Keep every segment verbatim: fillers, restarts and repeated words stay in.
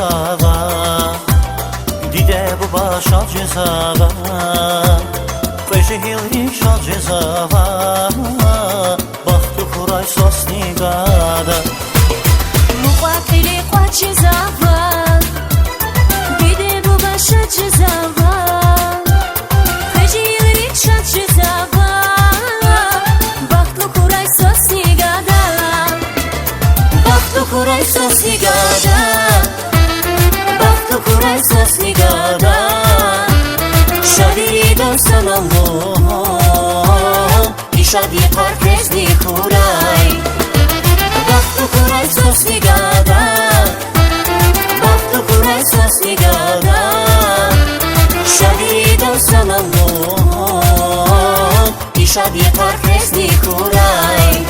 ава, диде-буба шад жезава, кьве жегьилрик шад жезава, бахтлу хьурай свас ни гада. Мукьва-кьили кӀватӀ жезава, диде-буба шад жезава, кьве жегьилрик шад жезава, бахтлу хьурай свас ни гада. Бахтлу хьурай свас ни гада, бахтлу хьурай свас ни гада, шадвилида санал лугьун, и шад йикъар квез ни хьурай. Бахтлу хьурай свас ни гада, бахтлу хьурай свас ни гада, шадвилида санал лугьун, и шад йикъар квез ни хьурай.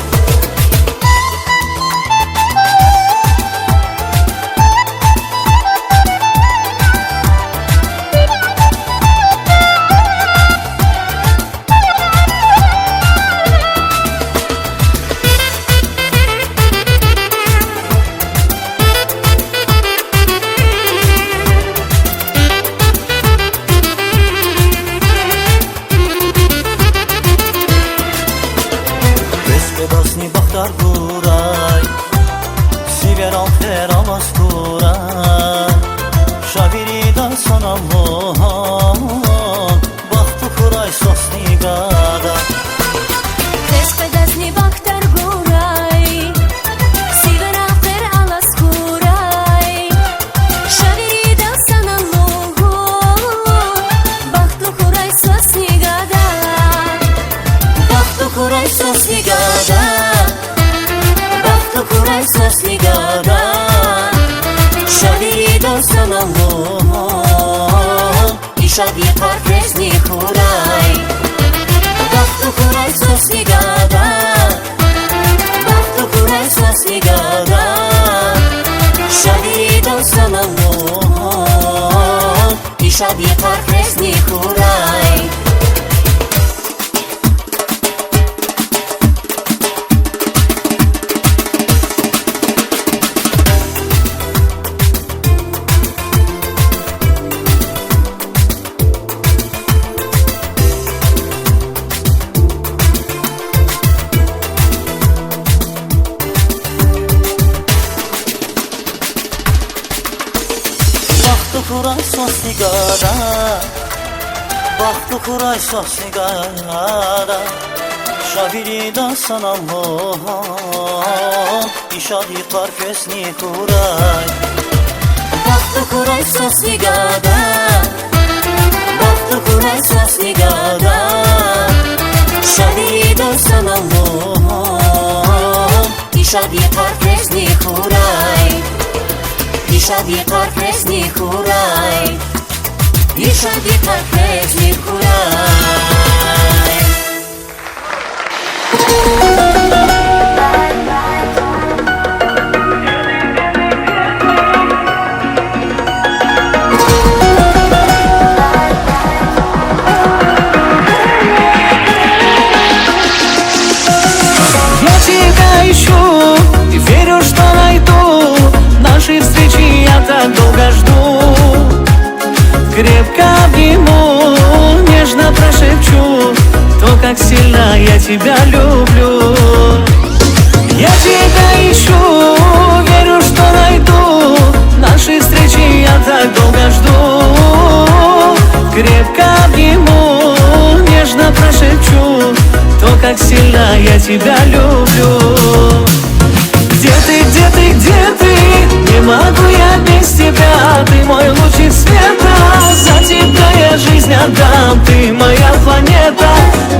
Квез къведазни бахтар гурай, сивер алхер алаз хьурай, ша вирида санал лугьун, бахтлу хьурай свас ни гада. Квез къведазни бахтар гурай, сивер алхер алаз хьурай, ша вирида санал лугьун, бахтлу хьурай свас ни гада. Бахтлу хьурай свас ни гада, бахтлу хьурай свас ни гада, ша вирида санал лугьун, и шад йикъар квез ни хьурай. Бахтлу хьурай свас ни гада, бахтлу хьурай свас ни гада, ша вирида санал лугьун, и шад йикъар квез ни хьурай. Бахтлу хьурай свас ни гада, бахтлу хьурай свас ни гада, ша вирида санал лугьун, и шад йикъар квез ни хьурай. Бахтлу хьурай свас ни гада, бахтлу хьурай свас ни гада, ша вирида санал лугьун, и шад йикъар квез ни хьурай, и шад йикъар квез ни хьурай, и шад йикъар квез ни хьурай. Я тебя ищу и верю, что найду. Нашей встречи я так долго жду. Крепко обниму, нежно прошепчу то, как сильно я тебя люблю. Я тебя ищу, верю, что найду. Нашей встречи я так долго жду. Крепко обниму, нежно прошепчу то, как сильно я тебя люблю. Где ты, где ты, где ты? Не могу я без тебя. Ты мой лучик света, за тебя я жизнь отдам. Ты моя планета,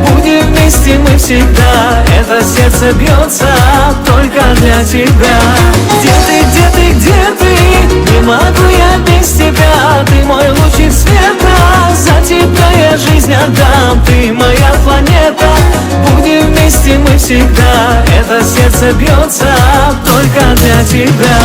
будем вместе мы всегда. Это сердце бьется только для тебя. Где ты, где ты, где ты? Не могу я без тебя. Ты мой лучик света, за тебя я жизнь отдам. Ты моя планета, будем вместе мы всегда. Это сердце бьется только для тебя.